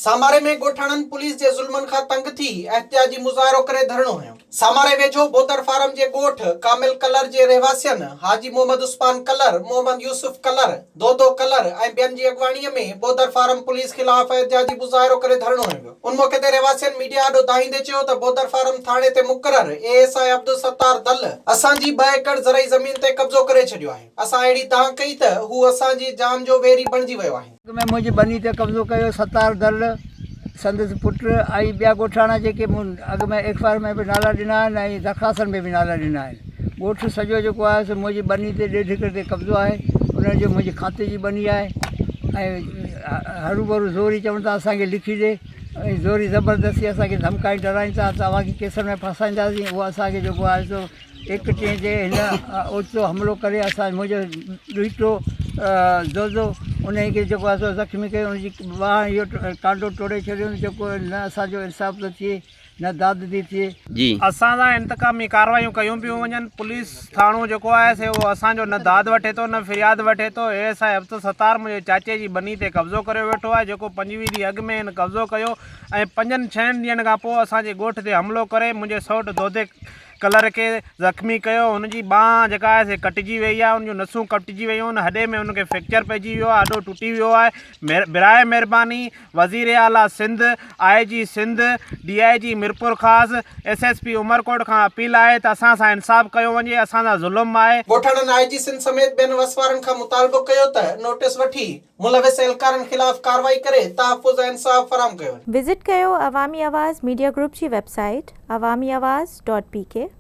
ساماري ۾ ڳوٺاڻن پوليس جي ظلمن کان تنگ ٿي احتجاجي مظاهرو ڪري ڌرڻو هنيو. ساماري ويجهو بودر فارم جي ڳوٺ ڪامل ڪلر جي رهواسين حاجي محمد عثمان ڪلر، محمد يوسف ڪلر، دودو ڪلر ۽ ٻين جي اڳواڻي ۾ بودر فارم پوليس خلاف احتجاجي مظاهرو ڪري ڌرڻو هنيو ويو. ان موقعي تي رهواسين ميڊيا آڏو دانهيندي چيو ته بودر فارم ٿاڻي تي مقرر اي ايس I Abdul Sattar دل اسان جي ٻه ايڪڙ زرعي زمين تي قبضو ڪري ڇڏيو آهي. اسان اهڙي دانهن ڪئي ته هو اسان جي جان جو ويري بڻجي ويو آهي. اڳ ۾ منهنجي ٻني تي قبضو ڪيو ستار دل، سندس پٽ ۽ ٻيا ڳوٺاڻا جيڪي مون اڳ ۾ ايف I R ۾ به نالا ڏنا آهن ۽ درخواستن ۾ به نالا ڏنا آهن. ڳوٺ سڄو جيڪو آهي سو منهنجي ٻني تي ڏيڍ ايڪڙ تي قبضو آهي. انهن جو منهنجي کاتي جي ٻني آهي ۽ هروڀرو زوري چون ٿا اسان کي لکي ڏي ۽ زوري زبردستي اسان کي ڌمڪائين ڊرائين ٿا ته اوهان کي ڪيسن ۾ ڦاسائينداسين اهو اسان کي جيڪو آهي سو ايڪٽيهين تي هن اوچتو حملو ڪري اسان منهنجو ڏوهٽو دودو انهي کي جيڪو آهي سو زخمي ڪيو ان جي ٻانهن اهو ڪانڊو ٽوڙي ڇڏيو جيڪو نه اسان جو انصاف ٿو ٿئي نه داد ٿي ٿئي. جي. اسان سان انتقامي ڪاروايون ڪيون پيون وڃن پوليس ٿاڻو جيڪو آهي سي اهو اسان جو نه داد وٺي ٿو نه فرياد وٺي ٿو اي ايس I Abdul Sattar منهنجي چاچي جي ٻني تي قبضو ڪريو ويٺو آهي جيڪو 25 ڏينهن اڳ ۾ هن قبضو ڪيو ۽ پنجن ڇهن ڏينهن کان پوء اسان جي ڳوٺ تي حملو ڪري منهنجي سئوٽ دودي ڪلر کي زخمي ڪيو هن جي ٻانهن جيڪا آهي سي ڪٽجي وئي آهي ان جون نسون ڪٽجي ويون آهن هڏي ۾ هن کي فريڪچر پئجي ويو آهي هڏو ٽٽي ويو آهي براء مهرباني وزير اعليٰ Sindh I G Sindh D I G Mirpurkhas S S P Umerkot کان اپيل آهي ته اسان سان انصاف ڪيو وڃي اسان سان ظلم آهي. ڳوٺاڻن آء جي سنڌ سميت ٻين وس وارن کان مطالبو ڪيو ته نوٽيس وٺي ملوث اهلڪارن خلاف ڪارروائي ڪري تحفظ ۽ انصاف فراهم ڪيو وڃي. وزٽ ڪيو عوامي آواز ميڊيا گروپ جي website Awami Awaz dot P K.